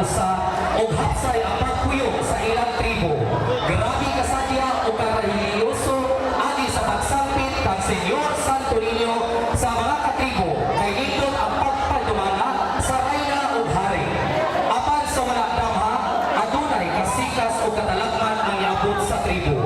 usa ug hapsay ang pagpuyo sa ilang tribo. Grabe kasadya o karelihiyoso ani sa pagsangpit kang Senyor Santo Niño sa mga katribo kay nindot ang pagpadumala sa rayna ug hari. Apan sa wala damha, adunay kasikas o katalagman ang iabot sa tribo.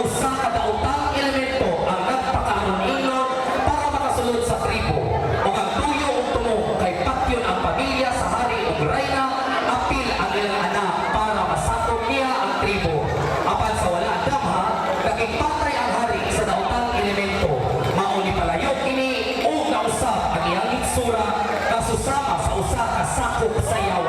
Usa ka daotang elemento ang nagpakaaron-ingon para makasulod sa tribo. Ug ang tuyo ug tumo kay patyon ang pamilya sa hari ug rayna, apil ang ilang anak para masakop niya ang tribo. Apan sa wala damha, nakigpatay ang hari sa daotang elemento. Mao ni palayo kini ug nausab ang iyang hitsura kasusama sa usa ka sakop sa yawa.